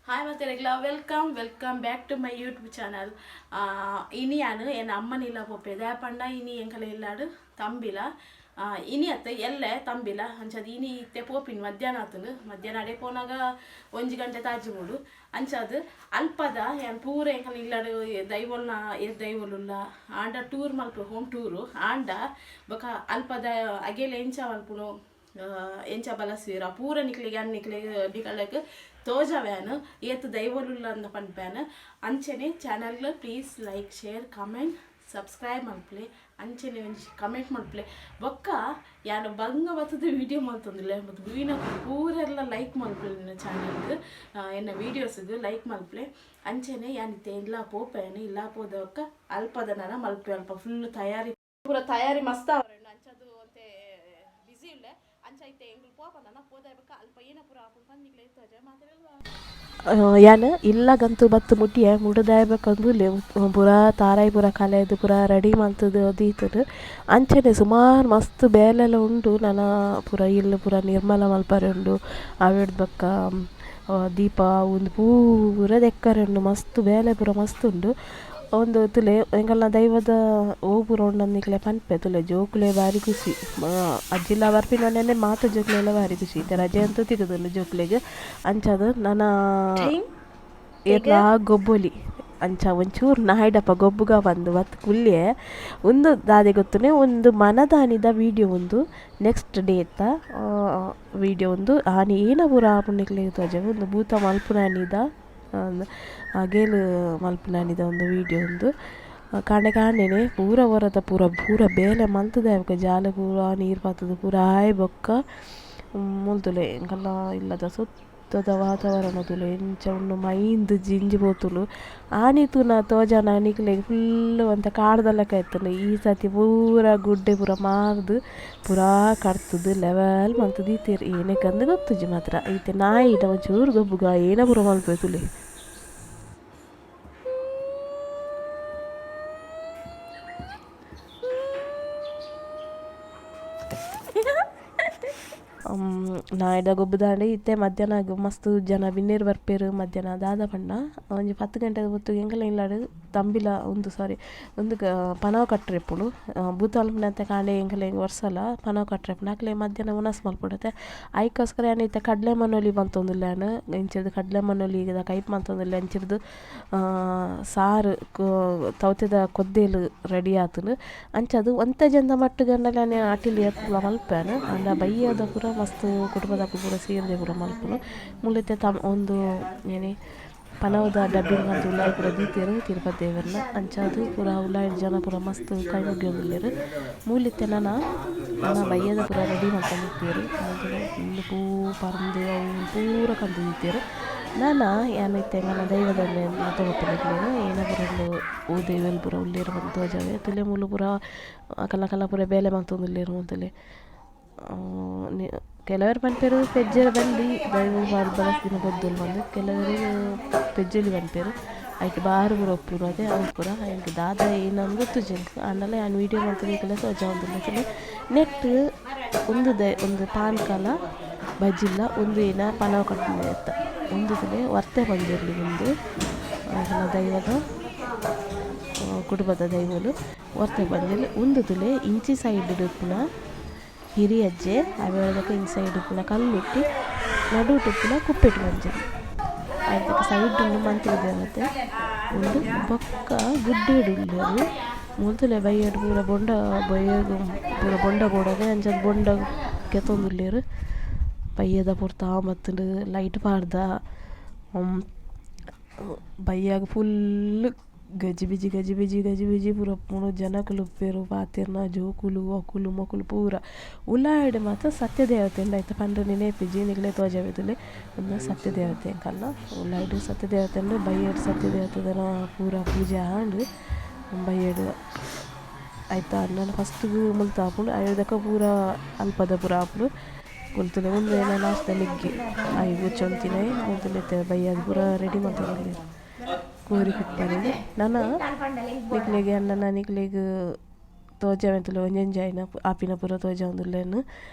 Hi ಮಾತೆರೆಗ್ಲ, welcome welcome back to my YouTube channel. ಇನಿ ಯಾನ್ ಎನ್ನ ಅಮ್ಮನ ಇಲ್ಲ ಪೋಪೆ ದಾಯೆ ಇನಿ ಎಂಕಲ ಇಲ್ಲಾಡು ತಂಬಿಲ. ಇನಿ ಅತ್ತ ಎಲ್ಲೆ ತಂಬಿಲ ಅಂಚಾದ್ ಇನಿ ಇತ್ತೆ ಪೋಪಿನ್ ಮಧ್ಯಾಹ್ನ ಆತುಂಡು. ಮಧ್ಯಾಹ್ನ ಅಡೆ ಪೋನಾಗ 1 ಗಂಟೆ ತಾಜಿ ಮೂಡು. ಅಂಚಾದ್ ಅಲ್ಪದ ಯಾನ್ ಪೂರ ಎಂಕಲ್ನ ಇಲ್ಲಾಡು ದೈವೊಲ್ನ ಏತ್ ದೈವೊಲುಲ್ಲ ಆಂಡ ಟೂರ್ ಮಲ್ಪು, ಹೋಮ್ ಟೂರು. ಆಂಡ ಬೊಕ ಅಲ್ಪದ ಅಗೆಲ್ ಎಂಚ ಮಲ್ಪುನು, ಎಂಚ ಬಲಸುವೆರ್ ಆ ಪೂರ ನಿಕ್ಲೆಗ್ ಯಾನ್ ನಿಕ್ಲೆಗ್ ನಿಕಲೆಗ್ ತೋಜವ್ಯಾನ್, ಏತ್ ದೈವೊಲುಲ್ಲ ಅಂದ್ ಪನ್ಪ್ಯಾನ್. ಅಂಚನೆ channel please like, share, comment, subscribe ಮಲ್ಪುಲೆ. ಅಂಚನೆ ಒಂಜಿ ಕಮೆಂಟ್ ಮಲ್ಪುಲೆ. ಬೊಕ್ಕ ಯಾನ್ ಬಂಗ ಬತ್ತುದು ವೀಡಿಯೋ ಮಲ್ತೊಂದುಲ್ಲೆ, ತೂಯಿನಕುಲು ಪೂರೆರ್ಲ ಲೈಕ್ ಮಲ್ಪುಲೆ. ಎನ್ನ ಚಾನಲ್ಗ್, ಎನ್ನ ವೀಡಿಯೋಸ್ಗ್ ಲೈಕ್ ಮಲ್ಪುಲೆ. ಅಂಚನೆ ಯಾನ್ ಇತ್ತೆ ಇಲ್ಲ ಪೋಪೆನ್, ಇಲ್ಲ ಪೋದೊಕ್ಕ ಅಲ್ಪದ ನನ ಮಲ್ಪೆ. ಅಲ್ಪ ಫುಲ್ ತಯಾರಿ, ಪೂರ ತಯಾರಿ ಮಸ್ತ್ ಆವರೆಂಡು. ಅಂಚದು ಒಂತೆ ಬಿಸಿ ಉಲ್ಲೆ. ಅಂಚ ಇತ್ತೆ ಎಂಕುಲು ಪೋಪ ನನ ಪೋದಾಯ ಬೊಕ್ಕ ಅಲ್ಪ ಏನ ಪೂರ ಆಪುಂಡು ಪಂದ್ ನಿಕ್ಲೆಗ್ ತೋಜಾವೆ ಮಾತೆರೆಗ್ಲ. ಯಾನ್ ಇಲ್ಲಗಂತೂ ಬತ್ತ್ ಮುಟ್ಟಿಯೆ ಮುಡುದಾಯ ಬೊಕ ಪೂರ ತಾರಾಯಿ ಪೂರ ಕಲೆದ್ ಪೂರ ರೆಡಿ ಮಲ್ತುದು ದೀತುದು. ಅಂಚನೆ ಸುಮಾರು ಮಸ್ತ್ ಬೇಲೆಲ ಉಂಡು. ನನ ಪೂರ ಇಲ್ಲ್ ಪೂರ ನಿರ್ಮಲ ಮಲ್ಪರೆ ಉಂಡು. ಅವೆಡ್ದ್ ಬೊಕ್ಕ ದೀಪ ಉಂದು ಪೂರ ದೆಕ್ಕರೆ ಉಂಡು. ಮಸ್ತ್ ಬೇಲೆ ಪೂರ ಮಸ್ತ್ ಉಂಡು. ಉಂದು ತೂಲೆ ಎಂಕಲ್ನ ದೈವದ ಒವು ಪೂರ ಉಂಡು ನಿಕ್ಲೆ ಪನ್ಪೆ ತೂಲೆ. ಜೋಕುಲೆ ಬಾರಿ ಖುಷಿ, ಅಜ್ಜಿಲ ಬರ್ಪಿನೊಡನೆ ಮಾತ ಜೋಕುಲೆಲ ಬಾರಿ ಖುಷಿ. ಇತ್ತೆ ರಜೆ ಅಂತೂ ತಿಕ್ಕುದುಂಡು ಜೋಕುಲೆಗ್. ಅಂಚಾದ್ ನನ ಏತ್ಲಾ ಗೊಬ್ಬೊಲಿ. ಅಂಚ ಒಂಚೂರು ನಾಯಿಡಪ್ಪ ಗೊಬ್ಬುಗ ಬಂದು ಬತ್ತ್ ಕುಲ್ಯೆ. ಉಂದು ದಾದೆ ಗೊತ್ತುನೆ, ಉಂದು ಮನದಾನಿದ ವೀಡಿಯೋ. ಉಂದು ನೆಕ್ಸ್ಟ್ ಡೇತ ವೀಡಿಯೋ. ಉಂದು ಆನಿ ಏನ ಪೂರ ಆಪುಂಡು ನಿಕ್ಲೆಗ್ ತೋಜವೆ. ಉಂದು ಭೂತ ಮಲ್ಪುನಾನಿದ, ಅಗೇಲ್ ಮಲ್ಪುನಾನಿದ ಒಂದು ವೀಡಿಯೋ. ಉಂದು ಕಾಂಡೆ ಕಾಂಡೆನೆ ಪೂರ ಒರದ ಪೂರ ಪೂರ ಬೇಲೆ ಮಲ್ತುದೆ ಬೊಕ್ಕ ಜಾಲ ಪೂರ ನೀರು ಪತ್ತುದು ಪೂರ ಆಯ್ ಬೊಕ್ಕ ಮುಲ್ತುಲೆ ಎಂಕಲ್ನ ಇಲ್ಲದ ಸುತ್ತದ ವಾತಾವರಣ ತೂಲೆ ಎಂಚ ಉಂಡು, ಮೈಂದ್ ಜಿಂಜಿ ಪೋತುಂಡು. ಆನಿ ತೂನ ತೋಜಾನ ನಿಕ್ಲೆಗ್ ಫುಲ್ ಒಂತೆ ಕಾಡ್ದ ಲೆಕ್ಕ ಇತ್ತುಂಡು. ಈ ಸರ್ತಿ ಪೂರ ಗುಡ್ಡೆ ಪೂರ ಮಾರ್ದ್ ಪೂರಾ ಕಡ್ತುದು ಲೆವೆಲ್ ಮಲ್ತ್ ದೀತೆರ್. ಏನಕ್ಕಂದ್ ಗೊತ್ತುಜಿ ಮಾತ್ರ. ಇತ್ತೆ ನಾಯಿಡ ಒಂಚೂರು ಗೊಬ್ಬುಗ ಏನ ಪೂರ ಮಲ್ಪೆ ತೂಲೆ. ನಾಯಿದ ಗೊಬ್ಬುದಾಂಡ ಇತ್ತೆ ಮಧ್ಯಾಹ್ನ ಮಸ್ತ್ ಜನ ಬಿನ್ನೆರ್ ಬರ್ಪೆರ್. ಮಧ್ಯಾಹ್ನ ದಾದ ಪಂಡ ಒಂಜಿ 10 ಗಂಟೆದ ಪೊತ್ತುಗು ಎಂಕಲ್ನ ಇಲ್ಲಡ್ ತಂಬಿಲ ಉಂದು ಸಾರಿ ಉಂದು ಪನವು ಕಟ್ಟರೆ ಇಪ್ಪುಂಡು. ಭೂತ ಮಲ್ಪುನಂತೆ ಕಾಂಡೆ ಎಂಕಲೆಗ್ ವರ್ಸಲ ಪನವು ಕಟ್ಟರೆ ಇಪ್ಪುಂಡು. ಅಕ್ಲೆ ಮಧ್ಯಾಹ್ನ ಉನಸ್ ಮಲ್ಪೊಡತೆ. ಐಕೋಸ್ಕರ ಯಾನ್ ಇತ್ತೆ ಕಡಲೆ ಮನೊಲಿ ಮಲ್ತೊಂದುಲ್ಲೆ. ಯಾನ್ ಇಂಚಿರ್ದ್ ಕಡಲೆ ಮನೊಲಿ ಕೈಪ್ ಮಲ್ತೊಂದುಲ್ಲೆ. ಅಂಚಿರ್ದ್ ಸಾರು ತೌತೆದ ಕೊದ್ದೆಲ್ ರೆಡಿ ಆತುಂಡು. ಅಂಚಾದ್ ಒಂತೆ ಜನದ ಮಟ್ಟಿಗ್ ಆಂಡಲ ಯಾನ್ ಅಟಿಲ್ ಏತ್ಲ ಮಲ್ಪೆನ್. ಆಂಡ ಬಯ್ಯದ ಪೂರ ಮಸ್ತ್ ಕುಟುಂಬದಕುಲು ಪೂರ ಸೇರ್ದೆ ಪೂರ ಮಲ್ಪುನು. ಮುಲಿತೆ ತಮ್ ಉಂದು ಏನೆ ಪನವುದ ಡಬ್ಬಿನ್ ಮಲ್ತ್ ಉಲಾಯಿ ಪೂರ ದೀತೆರ್ ತಿರುಪತಿ ದೇವೆರ್ನ. ಅಂಚಾದ್ ಪೂರ ಉಲಾಯಿ ಜನ ಪೂರ ಮಸ್ತ್ ಕೈ ಮುಗಿಯೊಂದುಲ್ಲೆರ್. ಮೂಲಿತ್ತೆ ನನ ನನ ಬಯ್ಯದ ಪೂರ ರೆಡಿ ಮಲ್ತೊಂದಿತ್ತೆರ್. ಫುಲ್ ಪೂ ಪರ್ಂದ್ ಅವು ಪೂರ ಕಂತ್ ದೀತೆರ್. ನನ ಯಾನ್ ಇತ್ತೆ ನನ ದೈವದ ತೋಪುನಿಕ್ಲೆಗ್ ಏನ ಪೂರ ಉಂಡು, ಓ ದೈವಲ್ ಪೂರ ಉಲ್ಲೆರ್ ಪಂದ್ ತೋಜಾವೆ. ತೂಲೆ ಮೂಲು ಪೂರ ಅಕಲ್ನ ಅಕಲ್ನ ಪೂರ ಬೇಲೆ ಮಲ್ತೊಂದುಲ್ಲೆರ್. ಮಂತುಲೆ ಕೆಲವೆರ್ ಪನ್ಪೆರ್ ಪೆಜ್ಜೆರೆ ಬಲ್ಲಿ ದೈವ ಬಾರಿ ಬಲಸ್ದಿನ ಪೊದ್ದೊಲು ಪಂದ್. ಕೆಲವೆರ್ ಪೆಜ್ಜೊಲಿ ಪನ್ಪೆರ್. ಐಟ್ ಬಾರ್ ಪೂರ ಉಪ್ಪುನು ಅತೆ ಅವು ಪೂರ ಎಂಕ್ ದಾದ ಏನ ಗೊತ್ತುಜ್ಜಿ ಎಂಕ್. ಆಂಡಲ ಯಾನ್ ವೀಡಿಯೋ ಮಲ್ತುದು ನಿಕಲೆಗ್ ತೋಜಾವೊಂದುಲ್ಲೆ. ತೂಲೆ ನೆಟ್ಟ್ ಉಂದು ಉಂದು ಪಾನ್ಕಲ ಬಜಿಲ್ಲ ಉಂದು ಏನ ಪನವು ಕಟ್ಟುನ ಉಂದು ತೂಲೆ ವರ್ತೆ ಪಂಜುರ್ಲಿ. ಉಂದು ದೈವದ ಕುಟುಂಬದ ದೈವೊಲು ವರ್ತೆ ಪಂಜುರ್ಲಿ. ಉಂದು ತೂಲೆ ಇಂಚಿ ಸೈಡ್ ಉಪ್ಪುನ ಹಿರಿಯಜ್ಜೆ, ಅವೆರ್ದಕ ಇಂಚಿ ಸೈಡ್ ಉಪ್ಪುನ ಕಲ್ಲುಟ್ಟಿ, ನಡುಟು ಉಪ್ಪುನ ಕುಪ್ಪೆಟ್ಟು ಪಂಜುರ್ಲಿ. ಐತಕ ಸೈಡ್ ಉಂಡು ಮಂತ್ರಿ ದೇವತೆ ಉಂಡು. ಬೊಕ್ಕ ಗುಡ್ಡೆಡ್ ಉಲ್ಲೆರ್. ಮುಲ್ತುಲೆ ಬಯ್ಯಡ್ ಪೂರ ಬೊಂಡ ಬಯ್ಯಗ್ ಪೂರ ಬೊಂಡ ಬೋಡಾದ್ ಅಂಚಾದ್ ಬೊಂಡ ಕೆತ್ತೊಂದುಲ್ಲೆರ್. ಬಯ್ಯದ ಪೊರ್ತು ಆವೊಂಬತ್ತುಂಡು. ಲೈಟ್ ಪಾಡ್ದ ಬಯ್ಯಗ್ ಫುಲ್ ಗಜಿಬಿಜಿ ಗಜಿಬಿಜಿ ಗಜಿಬಿಜಿ ಪೂರ ಉಪ್ಪುಂಡು. ಜನಕುಲು ಉಪ್ಪೆರ್ ಪಾತೆರ್ನ ಜೋಕುಲು ಅಕುಲು ಮೊಕುಲು ಪೂರ. ಉಲಾಯಿಡ್ ಮಾತ ಸತ್ಯದೇವತೆ ಉಂಡು. ಐತ ಪಂಡ್ರೆ ನೆನಪಿಜ್ಜಿ ನಿಕ್ಲೆಗ್ ತೋಜಾವೆ ತೂಲೆ. ಉಂದು ಸತ್ಯದೇವತೆ ಎಂಕಲ್ನ ಉಲಾಯಿಡ್ ಸತ್ಯದೇವತೆ ಉಂಡು. ಬಯ್ಯಡ್ ಸತ್ಯದೇವತೆದ ಪೂರ ಪೂಜೆ ಆಂಡ್ ಬಯ್ಯಡ್. ಐತ ನನ ಫಸ್ಟ್ ಗ್ ಮುಲ್ತ ಆಪುಂಡು, ಐರ್ದಕ ಪೂರ ಅಲ್ಪದ ಪೂರ ಆಪುಂಡು. ಮುಲ್ತುಲೆ ಉಂದು ಎನ್ನ ಲಾಸ್ಟ್ ದ ಮೆಗ್ಗೆ ಆಯೆ ಬೊರ್ಚೊಂತಿನಯೆ. ಮುಲ್ತುಲೆ ಇತ್ತೆ ಬಯ್ಯಗ್ ಪೂರ ರೆಡಿ ಮಲ್ತೊಂದುಲ್ಲೆರ್ ಕೋರಿ ಕುಪ್ಪರೆಗ್. ನನ ನಿಕ್ಲೆಗ್ ಅಣ್ಣನ ನಿಕ್ಲೆಗ್ ತೋಜಾವೆಂತುಲೆ ಒಂಜೊಂಜಿ ಆಯಿನ ಆಪಿನ ಪೂರ ತೋಜಾವೊಂದುಲ್ಲೆನ್.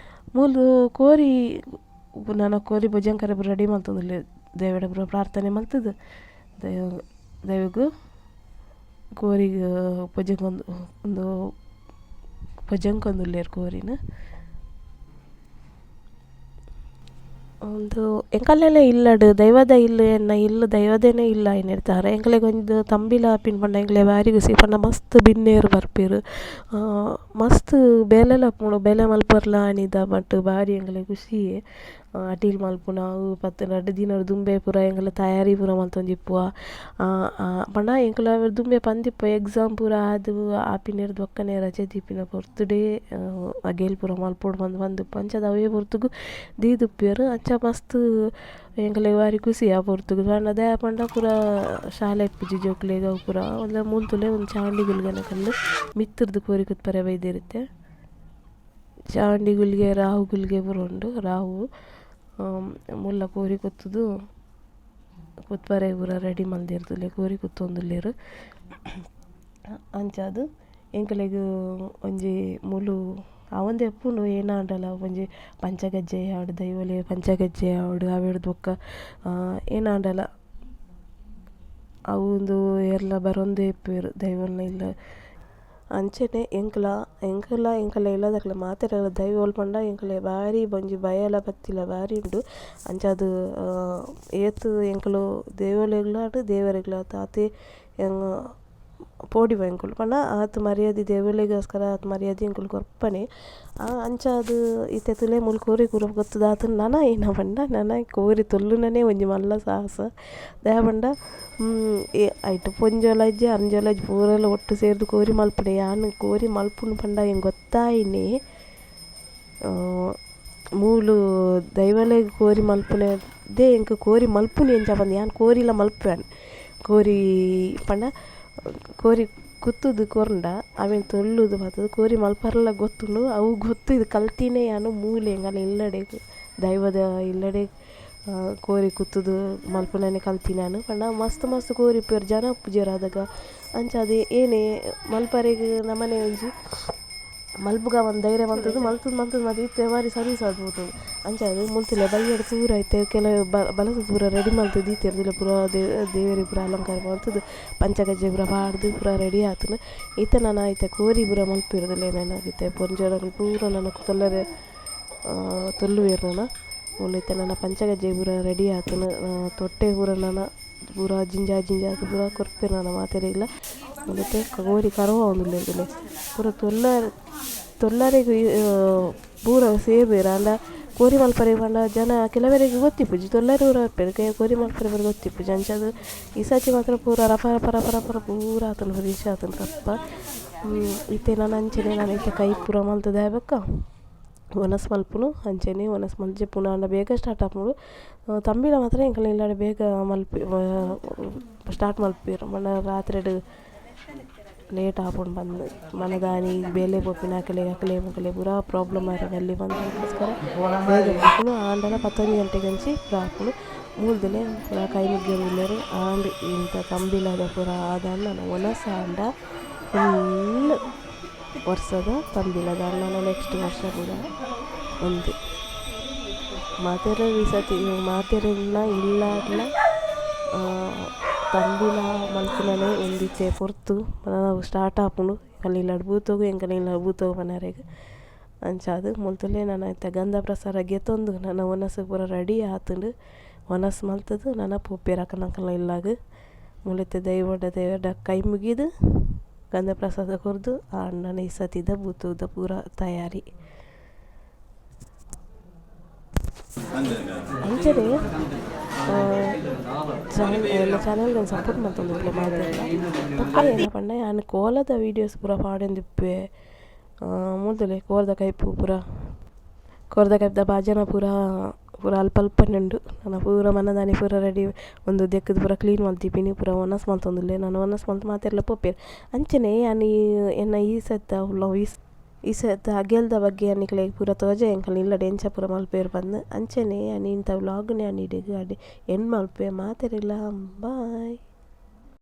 ಮೂಲು ಕೋರಿ ನನ ಕೋರಿ ಭುಜಂಕರ ಪೂರ ರೆಡಿ ಮಲ್ತೊಂದುಲ್ಲೆರ್. ದೇವಡ ಪೂರ ಪ್ರಾರ್ಥನೆ ಮಲ್ತುದು ದೈವ ದೈವಗ್ ಕೋರಿಗ್ ಪೊಜೆಂಕೊಂದು ಉಂದು ಪೊಜೆಂಕೊಂದುಲ್ಲೆರ್ ಕೋರಿನ್. ಉಂದು ಎಂಕಲ್ನೆಲ ಇಲ್ಲಡ್ ದೈವದ ಇಲ್ಲ್ ಎನ್ನ ಇಲ್ಲ್ ದೈವದನೆ ಇಲ್ಲ್ ಆಯಿನೆಡ್ದಾವರ ಎಂಕಲೆಗ್ ಒಂಜಿ ತಂಬಿಲ ಆಪಿನ ಪಂಡ ಎಂಕಲೆಗ್ ಬಾರಿ ಕುಸಿ ಪಂಡ ಮಸ್ತ್ ಬಿನ್ನೆರ್ ಬರ್ಪೆರ್ ಮಸ್ತ್ ಬೇಲೆಲ ಉಪ್ಪುಂಡು ಬೇಲೆ ಮಲ್ಪರ್ಲ ಆನಿದ ಬಟ್ ಬಾರಿ ಎಂಕಲೆಗ್ ಖುಷಿಯೇ ಅಟಿಲ್ ಮಲ್ಪುನ ಅವು ಪತ್ತ್ ರಡ್ಡ್ ದಿನ ದುಂಬೆ ಪೂರ ಎಂಕುಲು ತಯಾರಿ ಪೂರ ಮಲ್ತೊಂದಿಪ್ಪುವ ಪಂಡ ಎಂಕುಲು ದುಂಬೆ ಪಂದಿಪ್ಪುವ ಎಕ್ಸಾಮ್ ಪೂರ ಆದ್ ಆಪಿನೆರ್ದ್ ಬೊಕ್ಕನೆ ರಜೆ ದೀಪಿನ ಪೊರ್ತುಡೇ ಅಗೇಲ್ ಪೂರ ಮಲ್ಪೊಡು ಪಂದ್ ಪಂದಿಪ್ಪುವ ಅಂಚಾದ್ ಅವೇ ಪೊರ್ತುಗು ದೀದಿಪ್ಪುವೆರ್ ಅಂಚ ಮಸ್ತ್ ಎಂಕಲೆಗ್ ಬಾರಿ ಖುಷಿ ಆ ಪೊರ್ತುಗು ಪಂಡ ದಾಯೆ ಪಂಡ ಪೂರ ಶಾಲೆ ಇಪ್ಪುಜಿ ಜೋಕುಲೆಗ್ ಅವು ಪೂರ ಒಂತೆ ಮೂಲು ತೂಲೆ ಒಂಜಿ ಚಾವಂಡಿ ಗುಲ್ಗನ ಕಲ್ಲ್ ಮಿತ್ತುರ್ದು ಕೋರಿ ಕುತ್ಪರೆ ಬೈದೆರ್ ಇತ್ತೆ. ಚಾವಂಡಿ ಗುಲ್ಗೆ ರಾಹು ಗುಲ್ಗೆ ಪೂರ ಉಂಡು ರಾಹು ಮುಲ್ಲ ಕೋರಿ ಕುತ್ತುದು ಕುತ್ಪರೆ ಪೂರ ರೆಡಿ ಮಲ್ದೆರ್ ತೂಲೆ ಕೋರಿ ಕುತ್ತೊಂದುಲ್ಲೆರ್. ಅಂಚಾದ್ ಎಂಕಲೆಗ್ ಒಂಜಿ ಮೂಲು ಆವೊಂದೆ ಉಪ್ಪುಂಡು ಏನಾಂಡಲ ಒಂಜಿ ಪಂಚಗಜ್ಜೆ ಆವಡ್ ದೈವೊಲೆ ಪಂಚಗಜ್ಜೆ ಆವಡ್ ಅವೆಡ್ದ್ ಬೊಕ್ಕ ಏನಾಂಡಲ ಅವು ಉಂದು ಏರ್ಲ ಬರೊಂದೇ ಇಪ್ಪುವೆರ್ ದೈವೊಲ್ನ ಇಲ್ಲ್. ಅಂಚನೆ ಎಂಕುಲ ಎಂಕುಲ ಎಂಕಲ್ನ ಇಲ್ಲದಕುಲು ಮಾತೆರೆಗ್ಲ ದೈವೊಲು ಪಂಡ ಎಂಕಲೆ ಬಾರಿ ಒಂಜಿ ಭಯಲ ಭಕ್ತಿಲ ಬಾರಿ ಉಂಡು. ಅಂಚಾದ್ ಏತ್ ಎಂಕುಲು ದೈವೊಲೆಗ್ಲ ದೇವೆರೆಗ್ಲ ಆತೆ ಪೋಡಿವ ಎಂಕುಲು ಪಂಡ ಆತ್ ಮರ್ಯಾದಿ ದೇವೆರೆಗೋಸ್ಕರ ಆತ್ ಮರ್ಯಾದಿ ಎಂಕುಲು ಕೊರ್ಪನೆ ಅಂಚಾದ್ ಇತ್ತೆ ತೂಲೆ ಮೂಲು ಕೋರಿ ಪೂರ ಪೊತ್ತುದಾತುಂಡು ನನ ಏನ ಪಂಡ ನನ ಕೋರಿ ತುಲ್ಲುನನೆ ಒಂಜಿ ಮಲ್ಲ ಸಾಹಸ ದಾಯೆ ಪಂಡ ಐಟ್ ಪೊಂಜೋವುಲ ಇಜ್ಜಿ ಅಂಜೋವುಲ ಇಜ್ಜಿ ಪೂರೆಲ ಒಟ್ಟು ಸೇರ್ದ್ ಕೋರಿ ಮಲ್ಪುನೆ ಯಾನ್ ಕೋರಿ ಮಲ್ಪುನು ಪಂಡ ಎಂಕ್ ಗೊತ್ತಾಯಿನಿ ಮೂಲು ದೈವೊಲೆಗ್ ಕೋರಿ ಮಲ್ಪುನೆರ್ದೆ ಎಂಕ್ ಕೋರಿ ಮಲ್ಪುನಿ ಎಂಚ ಪಂದ್ ಯಾನ್ ಕೋರಿಲ ಮಲ್ಪುವೆ ಕೋರಿ ಪಂಡ ಕೋರಿ ಕುತ್ತುದು ಕೊರ್ಂಡ ಅವೆನ್ ತೊಲ್ಲುದು ಪತ್ತುದು ಕೋರಿ ಮಲ್ಪರೆಲ ಗೊತ್ತುಂಡು ಅವು ಗೊತ್ತು ಇದು ಕಲ್ತಿನೇ ಯಾನ್ ಮೂಲೆ ಎಂಕಲ್ನ ಇಲ್ಲಡೆ ದೈವದ ಇಲ್ಲಡೆ ಕೋರಿ ಕುತ್ತುದು ಮಲ್ಪುನನೆ ಕಲ್ತಿನಿ ಯಾನ್ ಪಂಡ ಮಸ್ತ್ ಮಸ್ತ್ ಕೋರಿ ಇಪ್ಪುವೆರ್ ಜನ ಇಪ್ಪುಜೆರ್ ಅದಗ ಅಂಚಾದ್ ಏನೇ ಮಲ್ಪರೆಗ್ ನಮನೆ ಒಂಜಿ ಮಲ್ಪುಗ ಪಂದ್ ಧೈರ್ಯ ಮಲ್ತುದು ಮಲ್ತುದು ಮಲ್ತುದು ಮಾತ ಇತ್ತೆ ಬಾರಿ ಸರ್ವೀಸ್ ಆದ್ ಪೋತುಂಡು. ಅಂಚಾದ್ ಮುಲ್ತುಲೆ ಬಯ್ಯಡ್ ಪೂರ ಇತ್ತೆ ಕೆಲವು ಬಲಸುದು ಪೂರ ರೆಡಿ ಮಲ್ತ್ ದೀತೆರ್ ತೂಲೆ ಪೂರ ದೇವೆರೆಗ್ ಪೂರ ಅಲಂಕಾರ ಮಲ್ತುದು ಪಂಚಕಜ್ಜಾಯ ಪೂರ ಪಾಡ್ದ್ ಪೂರ ರೆಡಿ ಆತುಂಡು. ಇತ್ತೆ ನನ ಇತ್ತೆ ಕೋರಿ ಪೂರ ಮಲ್ಪುವೆರ್ ತೂಲೆ ನನ ಇತ್ತೆ ಪೊಂಜೋನಕುಲು ಪೂರ ನನ ತುಲ್ಲರೆ ತುಲ್ಲುವೆರ್ ನನ ಮೂಲು ಇತ್ತೆ ನನ ಪಂಚಕಜ್ಜಾಯ ಪೂರ ರೆಡಿ ಆತುಂಡು ತೊಟ್ಟೆ ಪೂರ ನನ ಪೂರ ಜಿಂಜ ಜಿಂಜಾದ್ ಪೂರ ಕೊರ್ಪೆರ್ ನನ ಮಾತೆರೆಗ್ಲ. ಮೂಲು ಇತ್ತೆ ಕೋರಿ ಕರವಾವೊಂದುಲ್ಲೆರ್ ತೂಲೆ ಪೂರ ತುಲ್ಲರೆ ತುಲ್ಲರೆಗ್ ಪೂರ ಸೇರುವೆರ್ ಆಂಡ ಕೋರಿ ಮಲ್ಪರೆ ಪಂಡ ಜನ ಕೆಲವೆರೆಗ್ ಗೊತ್ತಿಪ್ಪುಜಿ ತುಲ್ಲರೆ ಪೂರ ಬರ್ಪೆರ್ ಕೋರಿ ಮಲ್ಪರೆ ಪೂರ ಗೊತ್ತಿಪ್ಪುಜಿ ಅಂಚಾದ್ ಈ ಸರ್ತಿ ಮಾತ್ರ ಪೂರ ರಪ ರಪ ರಪ ರಪ ಪೂರ ಆತುಂಡು ಫಿನಿಶ್ ಆತುಂಡು ರಪ್ಪ. ಇತ್ತೆ ನನ ಅಂಚನೆ ನನ ಇತ್ತೆ ಕೈ ಪೂರ ಮಲ್ತುದು ಆಯಿ ಬೊಕ್ಕ ವನಸ್ ಮಲ್ಪುನು ಅಂಚನೆ ವನಸ್ ಮಲ್ತ್ ಜೆಪ್ಪುನು ಆಂಡ ಬೇಗ ಸ್ಟಾರ್ಟ್ ಆಪುಂಡು ತಂಬಿಲ ಮಾತ್ರ ಎಂಕಲ್ನ ಇಲ್ಲಡೆ ಬೇಗ ಮಲ್ಪು ಸ್ಟಾರ್ಟ್ ಮಲ್ಪುವೆರ್ ಪಂಡ ರಾತ್ರೆಡ್ ಲೇಟ್ ಆಪುಂಡು ಪಂದ್ ಮನದಾನಿ ಬೇಲೆ ಪೋಪಿನಕಲೆ ಅಕಲೆ ಮೊಕಲೆ ಪೂರ ಪ್ರಾಬ್ಲಮ್ ಆಯೆರೆ ಬಲ್ಲಿ ಪಂದ್ ಐಕೋಸ್ಕರ ಬೇಗ ಮಲ್ಪುನು ಆಂಡಲ 11 ಗಂಟೆಗ್ ಅಂಚಿ ಪೂರ ಆಪುಂಡು. ಮೂಲ್ದನೆ ಪೂರ ಕೈ ಮುಗಿಯೊಂದುಲ್ಲೆರ್ ಆಂಡ್ ಇಂತ ತಂಬಿಲದ ಪೂರ ಆದಾಂಡ ವನಸ್ ಆಂಡ ಫುಲ್ ವರ್ಸದ ತಂಬಿಲದ ನನ ನೆಕ್ಸ್ಟ್ ವರ್ಷ ಪೂರ ಉಂದು ಮಾತೆರೆಗ್ ಈ ಸರ್ತಿ ಮಾತೆರೆಗ್ಲ ಇಲ್ಲಡ್ಲ ತಂಬಿಲ ಮಲ್ಪುನನೆ ಉಂದು ಇತ್ತೆ ಪೊರ್ತು ಸ್ಟಾರ್ಟ್ ಆಪುಂಡು ಎಂಕಲ್ನ ಇಲ್ಲಡ್ ಬೂತೊಗು ಎಂಕಲ್ನ ಇಲ್ಲಡ್ ಬೂತೊಗು ಪನರೆಗ್ ಅಂಚಾದ್ ಮುಲ್ತುಲೆ ನನ ಇತ್ತೆ ಗಂಧ ಪ್ರಸಾದ ಗೆತೊಂದು ನನ ವನಸ್ ಪೂರ ರೆಡಿ ಆತುಂಡು ವನಸ್ ಮಲ್ತುದು ನನ ಪೋಪೆರ್ ಅಕಲ್ನಕಲ್ನ ಇಲ್ಲಗ್ ಮೂಲು ಇತ್ತೆ ದೈವಡ ದೇವೆರ್ಡ ಕೈ ಮುಗಿದ್ ಗಂಧ ಪ್ರಸಾದ ಕೊರ್ದು ಆಂಡ ಈ ಸರ್ತಿದ ಬೂತುದ ಪೂರ ತಯಾರಿ. ಅಂಚನೆ ಎನ್ನ ಚಾನಲ್ಗ್ ಸಪೋರ್ಟ್ ಮಲ್ತೊಂದುಲ್ಲೆ ಮಾತೆರ್ಲ ಬೊಕ್ಕ ಏನ ಪಂಡ ಯಾನ್ ಕೋಲದ ವೀಡಿಯೋಸ್ ಪೂರ ಪಾಡೊಂದಿಪ್ಪುವೆ ಮೂಲ್ತುಲೆ ಕೋರ್ದ ಕೈಪು ಪೂರ ಕೋರ್ದ ಕೈಪುದ ಬಾಜನ ಪೂರ ಪೂರ ಅಲ್ಪ ಅಲ್ಪನೆ ಉಂಡು ನನ ಪೂರ ಮನದಾನಿ ಪೂರ ರೆಡಿ ಉಂದು ದೆಕ್ಕುದು ಪೂರ ಕ್ಲೀನ್ ಮಲ್ತಿಪಿನಿ ಪೂರ ವನಸ್ ಮಲ್ತೊಂದುಲ್ಲೆ ನನ ವನಸ್ ಮಲ್ತ್ ಮಾತೆರ್ಲ ಪೋಪೆರ್. ಅಂಚನೆ ಯಾನ್ ಎನ್ನ ಈ ಸರ್ತ ಈ ಸರ್ತ ಅಗೇಲ್ದ ಬಗ್ಗೆ ಯಾನ್ ನಿಕಲೆಗ್ ಪೂರ ತೋಜಾಯೆ ಎಂಕಲ್ನ ಇಲ್ಲಡ್ ಎಂಚ ಪೂರ ಮಲ್ಪುವೆರ್ ಪಂದ್ ಅಂಚನೆ ಯಾನ್ ಇಂತ ವ್ಲಾಗ್ ನು ಯಾನ್ ಇಡೆಗ್ ಎಂಡ್ ಮಲ್ಪುವೆ ಮಾತೆರೆಗ್ಲ ಬಾಯ್.